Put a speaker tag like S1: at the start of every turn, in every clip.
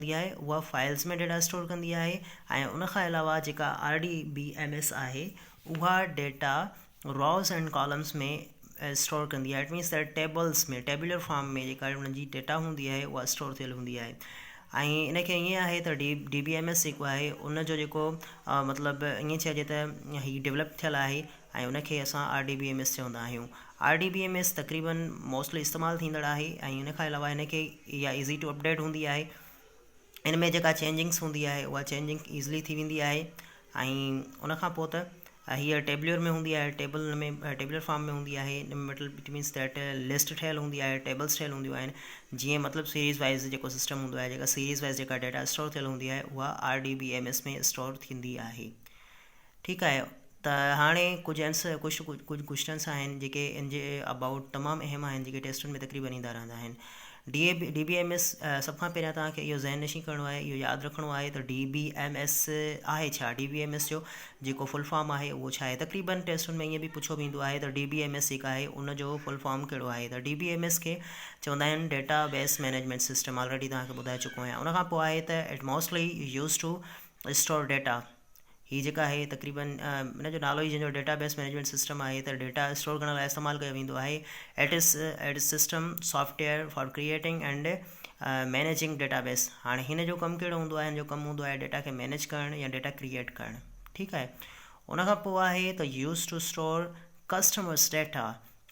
S1: هوندي آهي اها فائلز ۾ ڊيٽا اسٽور ڪندي آهي ۽ ان کان علاوه جيڪا R D B M S آهي اها ڊيٽا روز اينڊ ڪالمز ۾ اسٽور ڪندي آهي it means that tables ۾ tabular form ۾ جيڪا ان جي ڊيٽا هوندي آهي اها اسٽور ٿيل هوندي آهي ۽ ان کي ائين آهي ته D D B M S جيڪو آهي ان جو جيڪو مطلب ائين چئجي ته هي ڊولپ ٿيل آهي ۽ ان کي اسان R D B M S چوندا آهيون. R D B M S تقريبن موسٽلي استعمال ٿيندڙ آهي ۽ ان کان علاوه هن کي اها ايزي ٽو اپڊيٽ هوندي آهي. ان ۾ جيڪا چينجنگس هوندي آهي اها چينجنگ ايزلي ٿي ويندي آهي ۽ ان کان پوء ته هيء ٽيبليور ۾ هوندي آهي ٽيبل ان ۾ ٽيبلر فارم ۾ هوندي آهي ان ۾ مطلب it means that list ٺهيل هوندي آهي ٽيبلس ٺهيل هونديون آهن جيئن مطلب سيريز وائز جيڪو سسٽم هوندو آهي جيڪا سيريز وائز جيڪا ڊيٽا اسٽور ٿيل هوندي آهي اها R D B M S ۾ store ٿيندي آهي. ٺيڪ آهي ته هاڻي ڪجهه اينس ڪجهه ڪجهه ڪوشچنس آهن جيڪي ان جي ابائوٽ تمام اهم آهن جيڪي ٽيسٽن ۾ تقريبن ايندا رهندا آهن ڊي اي ڊي بي ايم ايس سڀ کان پهريان توهان کي اهو ذهن نشين ڪرڻو آهي اهو ياد رکڻو آهي ته ڊي بي ايم ايس آهي ڇا ڊي بي ايم ايس جو جيڪو فل فارم آهي اهو ڇا آهي تقريبن ٽيسٽن ۾ ائين به پڇيو ويندو آهي ته ڊي بي ايم ايس جيڪا آهي ان جو فل فارم ڪهڙو آهي ته ڊي بي ايم ايس کي چوندا آهن data base management system already توهان کي ٻڌائي چڪو آهيان ان کان پوء آهي ته it mostly use to store data هي جيڪا آهي تقريبن ان جو نالو ئي جنهن جو ڊيٽا بيس مئنيجمينٽ سسٽم آهي ته ڊيٽا اسٽور ڪرڻ لاء استعمال ڪيو ويندو آهي it is it is system software for creating and managing database هاڻي هن جو ڪم ڪهڙو هوندو آهي هن جو ڪم هوندو آهي ڊيٽا کي مئنيج ڪرڻ يا ڊيٽا ڪريئيٽ ڪرڻ ٺيڪ آهي ان کان پوء آهي ته use to store customers data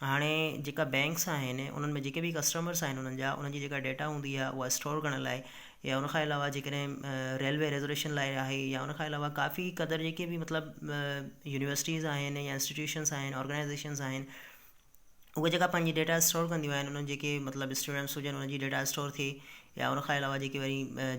S1: هاڻي جيڪا بينڪس آهن انهن ۾ جيڪي به ڪسٽمرس آهن انهن جا انهن جي جيڪا ڊيٽا هوندي آهي اها اسٽور ڪرڻ لاء يا ان کان علاوه جيڪڏهن ريلوي ريزرويشن لاء آهي يا ان کان علاوه ڪافي قدر جيڪي به مطلب يونيورسٽيز آهن يا انسٽيٽيوشنس آهن آرگنائزيشنس آهن اهي جيڪا پنهنجي ڊيٽا اسٽور ڪنديون آهن انهن جيڪي مطلب اسٽوڊنٽس هجن انهن جي ڊيٽا اسٽور ٿئي يا ان کان علاوه جيڪي وري.